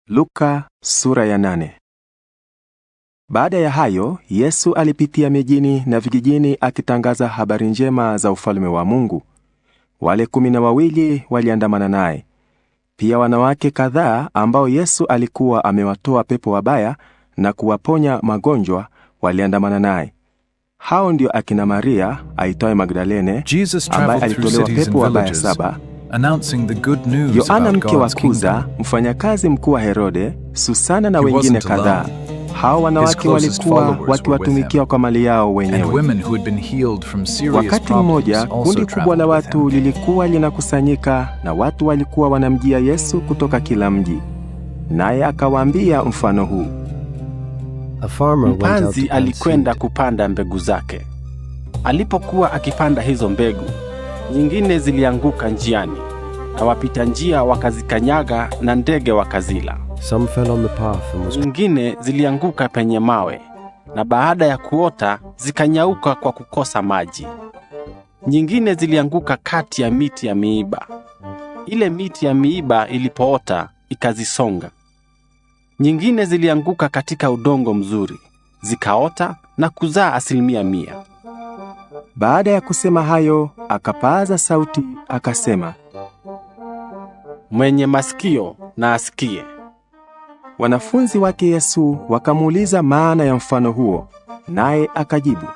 Luka sura ya 8. Baada ya hayo, Yesu alipitia mijini na vijijini akitangaza habari njema za ufalme wa Mungu. Wale 12 waliandamana naye. Pia wanawake kadhaa ambao Yesu alikuwa amewatoa pepo wabaya na kuwaponya magonjwa waliandamana naye. Hao ndio akina Maria aitwaye Magdalene, Jesus ambaye traveled through alitolewa cities and pepo wabaya villages, 7, announcing the good news Yohana about mke wa God's Kuza, kingdom. mfanyakazi mkuu wa Herode, Susana na He wengine wasn't kadhaa. alone. Hao His wanawake closest walikuwa followers were with wakiwatumikia him, kwa mali yao and wenyewe. women who had been healed from serious Wakati problems mmoja, also kundi kubwa la traveled with watu him. lilikuwa linakusanyika na watu walikuwa wanamjia Yesu kutoka kila mji. Naye akawaambia mfano huu. A farmer went out to Mpanzi plant alikwenda seed. kupanda mbegu zake. Alipokuwa akipanda hizo mbegu, nyingine zilianguka njiani, na wapita njia wakazikanyaga na ndege wakazila. Some fell on the path and was Nyingine zilianguka penye mawe, na baada ya kuota zikanyauka kwa kukosa maji. Nyingine zilianguka kati ya miti ya miiba. Ile miti ya miiba ilipoota ikazisonga. Nyingine zilianguka katika udongo mzuri, zikaota na kuzaa 100%. Baada ya kusema hayo, akapaaza sauti akasema, Mwenye masikio na asikie. Wanafunzi wake Yesu wakamuuliza maana ya mfano huo, naye akajibu,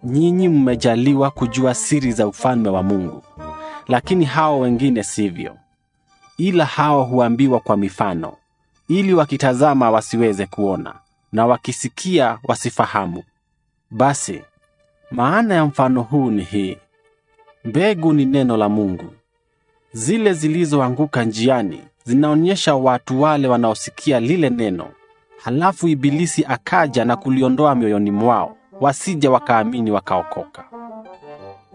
Nyinyi mmejaliwa kujua siri za ufalme wa Mungu, lakini hao wengine sivyo. Ila hao huambiwa kwa mifano, ili wakitazama wasiweze kuona, na wakisikia wasifahamu. Basi, maana ya mfano huu ni hii: mbegu ni neno la Mungu. Zile zilizoanguka njiani zinaonyesha watu wale wanaosikia lile neno, halafu Ibilisi akaja na kuliondoa mioyoni mwao, wasije wakaamini wakaokoka.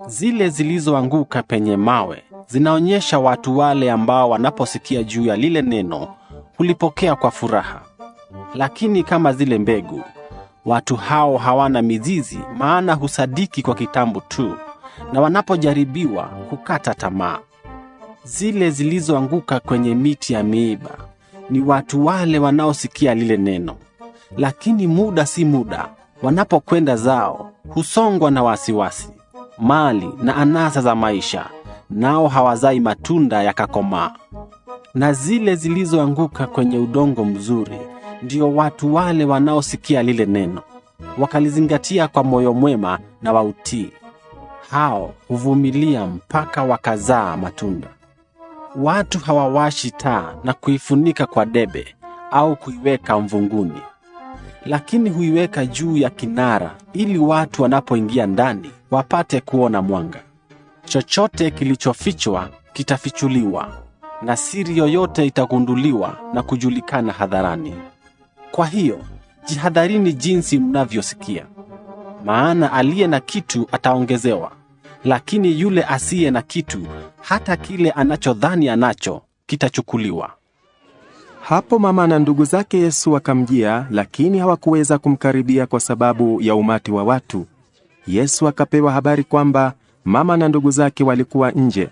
Zile zilizoanguka penye mawe zinaonyesha watu wale ambao wanaposikia juu ya lile neno hulipokea kwa furaha. Lakini kama zile mbegu, watu hao hawana mizizi, maana husadiki kwa kitambo tu, na wanapojaribiwa hukata tamaa. Zile zilizoanguka kwenye miti ya miiba ni watu wale wanaosikia lile neno, lakini muda si muda, wanapokwenda zao husongwa na wasiwasi, mali na anasa za maisha, nao hawazai matunda yakakomaa. Na zile zilizoanguka kwenye udongo mzuri ndio watu wale wanaosikia lile neno, wakalizingatia kwa moyo mwema na wautii. Hao huvumilia mpaka wakazaa matunda. Watu hawawashi taa na kuifunika kwa debe au kuiweka mvunguni, lakini huiweka juu ya kinara, ili watu wanapoingia ndani wapate kuona mwanga. Chochote kilichofichwa kitafichuliwa, na siri yoyote itagunduliwa na kujulikana hadharani. Kwa hiyo jihadharini jinsi mnavyosikia, maana aliye na kitu ataongezewa, lakini yule asiye na kitu, hata kile anachodhani anacho kitachukuliwa. Hapo mama na ndugu zake Yesu wakamjia, lakini hawakuweza kumkaribia kwa sababu ya umati wa watu. Yesu akapewa habari kwamba mama na ndugu zake walikuwa nje,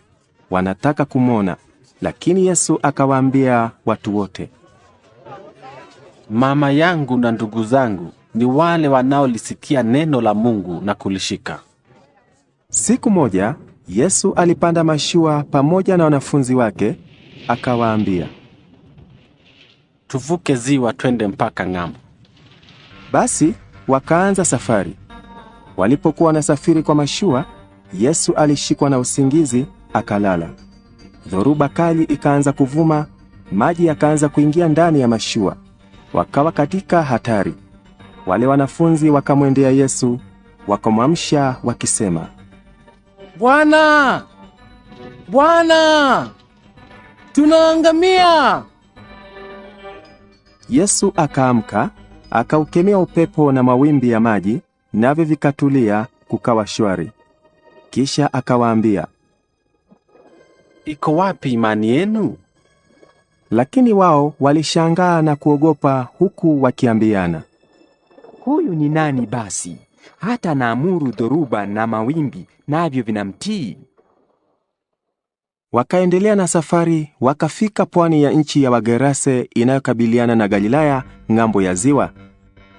wanataka kumwona. Lakini Yesu akawaambia watu wote, Mama yangu na ndugu zangu ni wale wanaolisikia neno la Mungu na kulishika. Siku moja Yesu alipanda mashua pamoja na wanafunzi wake, akawaambia, Tuvuke ziwa twende mpaka ng'ambo. Basi wakaanza safari. Walipokuwa wanasafiri kwa mashua, Yesu alishikwa na usingizi akalala. Dhoruba kali ikaanza kuvuma, maji yakaanza kuingia ndani ya mashua. Wakawa katika hatari. Wale wanafunzi wakamwendea Yesu, wakamwamsha wakisema, Bwana, Bwana, tunaangamia! Yesu akaamka, akaukemea upepo na mawimbi ya maji, navyo vikatulia, kukawa shwari. Kisha akawaambia, Iko wapi imani yenu? Lakini wao walishangaa na kuogopa, huku wakiambiana, Huyu ni nani basi, hata naamuru dhoruba na mawimbi, navyo vinamtii? Wakaendelea na safari, wakafika pwani ya nchi ya Wagerase inayokabiliana na Galilaya ng'ambo ya ziwa.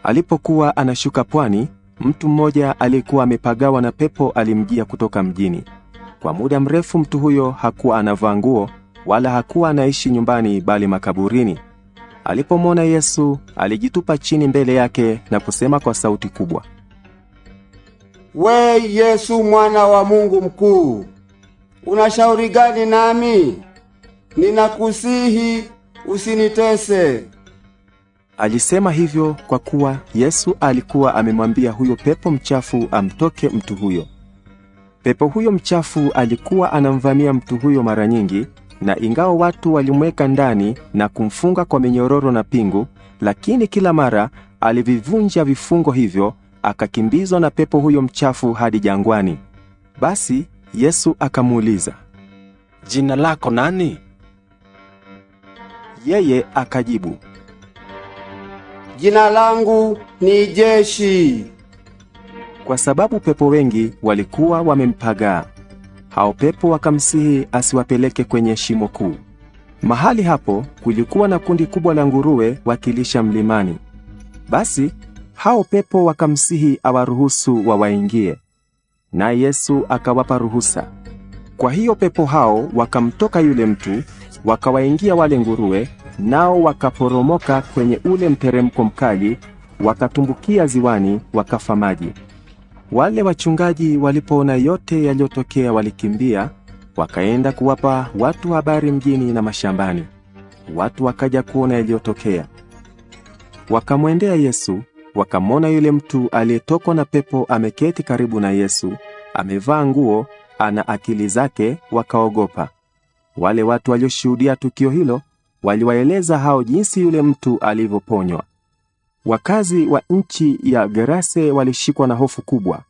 Alipokuwa anashuka pwani, mtu mmoja aliyekuwa amepagawa na pepo alimjia kutoka mjini. Kwa muda mrefu mtu huyo hakuwa anavaa nguo wala hakuwa anaishi nyumbani bali makaburini. Alipomwona Yesu, alijitupa chini mbele yake na kusema kwa sauti kubwa, We Yesu mwana wa Mungu mkuu, unashauri gani nami? Ninakusihi usinitese. Alisema hivyo kwa kuwa Yesu alikuwa amemwambia huyo pepo mchafu amtoke mtu huyo. Pepo huyo mchafu alikuwa anamvamia mtu huyo mara nyingi, na ingawa watu walimweka ndani na kumfunga kwa minyororo na pingu, lakini kila mara alivivunja vifungo hivyo, akakimbizwa na pepo huyo mchafu hadi jangwani. Basi Yesu akamuuliza, Jina lako nani? Yeye akajibu, Jina langu ni Jeshi, kwa sababu pepo wengi walikuwa wamempagaa. Hao pepo wakamsihi asiwapeleke kwenye shimo kuu. Mahali hapo kulikuwa na kundi kubwa la nguruwe wakilisha mlimani. Basi hao pepo wakamsihi awaruhusu wawaingie, naye Yesu akawapa ruhusa. Kwa hiyo pepo hao wakamtoka yule mtu, wakawaingia wale nguruwe, nao wakaporomoka kwenye ule mteremko mkali, wakatumbukia ziwani, wakafa maji. Wale wachungaji walipoona yote yaliyotokea, walikimbia wakaenda kuwapa watu habari mjini na mashambani. Watu wakaja kuona yaliyotokea. Wakamwendea Yesu, wakamwona yule mtu aliyetokwa na pepo ameketi karibu na Yesu, amevaa nguo, ana akili zake, wakaogopa. Wale watu walioshuhudia tukio hilo waliwaeleza hao jinsi yule mtu alivyoponywa. Wakazi wa nchi ya Gerase walishikwa na hofu kubwa.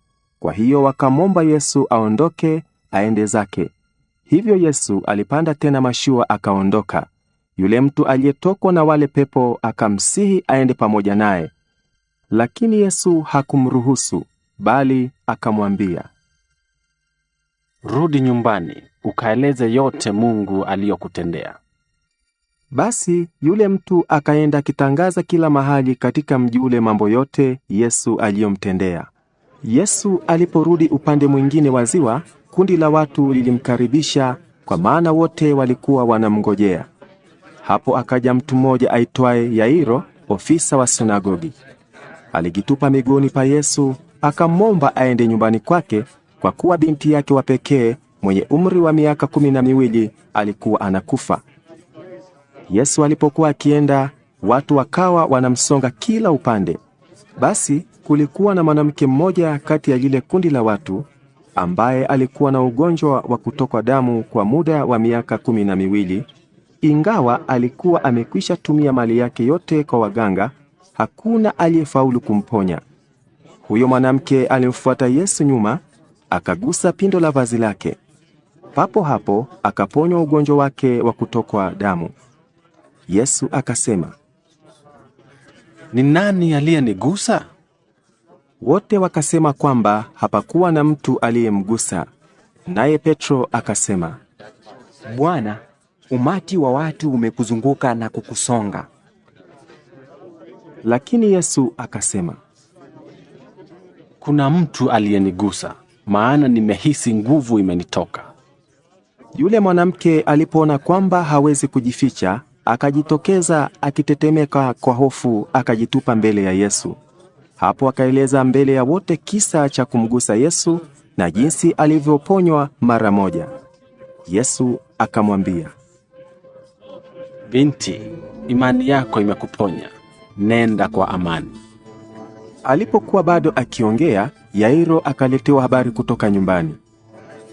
Kwa hiyo wakamwomba Yesu aondoke aende zake. Hivyo Yesu alipanda tena mashua akaondoka. Yule mtu aliyetokwa na wale pepo akamsihi aende pamoja naye. Lakini Yesu hakumruhusu, bali akamwambia, Rudi nyumbani, ukaeleze yote Mungu aliyokutendea. Basi yule mtu akaenda akitangaza kila mahali katika mji ule mambo yote Yesu aliyomtendea. Yesu aliporudi upande mwingine wa ziwa, kundi la watu lilimkaribisha kwa maana wote walikuwa wanamngojea. Hapo akaja mtu mmoja aitwaye Yairo, ofisa wa sinagogi. Alijitupa miguuni pa Yesu, akamwomba aende nyumbani kwake, kwa kuwa binti yake wa pekee mwenye umri wa miaka 12 alikuwa anakufa. Yesu alipokuwa akienda, watu wakawa wanamsonga kila upande. Basi kulikuwa na mwanamke mmoja kati ya lile kundi la watu ambaye alikuwa na ugonjwa wa kutokwa damu kwa muda wa miaka 12. Ingawa alikuwa amekwisha tumia mali yake yote kwa waganga, hakuna aliyefaulu kumponya. Huyo mwanamke alimfuata Yesu nyuma, akagusa pindo la vazi lake. Papo hapo akaponywa ugonjwa wake wa kutokwa damu. Yesu akasema, Ni nani aliyenigusa? Wote wakasema kwamba hapakuwa na mtu aliyemgusa. Naye Petro akasema, Bwana, umati wa watu umekuzunguka na kukusonga. Lakini Yesu akasema, Kuna mtu aliyenigusa, maana nimehisi nguvu imenitoka. Yule mwanamke alipoona kwamba hawezi kujificha, akajitokeza akitetemeka kwa hofu, akajitupa mbele ya Yesu. Hapo akaeleza mbele ya wote kisa cha kumgusa Yesu na jinsi alivyoponywa mara moja. Yesu akamwambia, Binti, imani yako imekuponya. Nenda kwa amani. Alipokuwa bado akiongea, Yairo akaletewa habari kutoka nyumbani.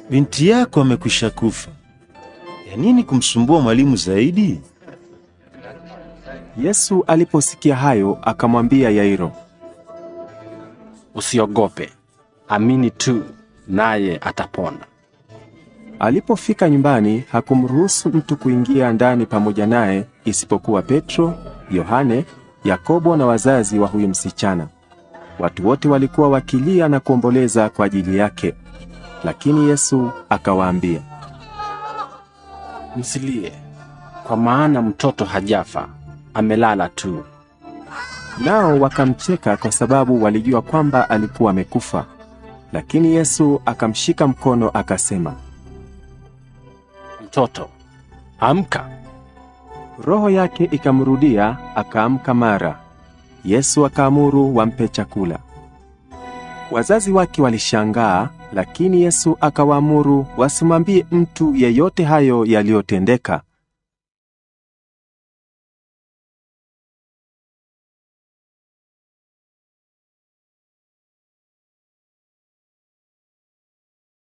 Binti yako amekwisha kufa. Ya nini kumsumbua mwalimu zaidi? Yesu aliposikia hayo akamwambia Yairo, Usiogope, amini tu, naye atapona. Alipofika nyumbani hakumruhusu mtu kuingia ndani pamoja naye isipokuwa Petro, Yohane, Yakobo na wazazi wa huyu msichana. Watu wote walikuwa wakilia na kuomboleza kwa ajili yake. Lakini Yesu akawaambia, Msilie, kwa maana mtoto hajafa, amelala tu. Nao wakamcheka kwa sababu walijua kwamba alikuwa amekufa. Lakini Yesu akamshika mkono akasema, Mtoto, amka. Roho yake ikamrudia, akaamka mara. Yesu akaamuru wampe chakula. Wazazi wake walishangaa, lakini Yesu akawaamuru wasimwambie mtu yeyote hayo yaliyotendeka.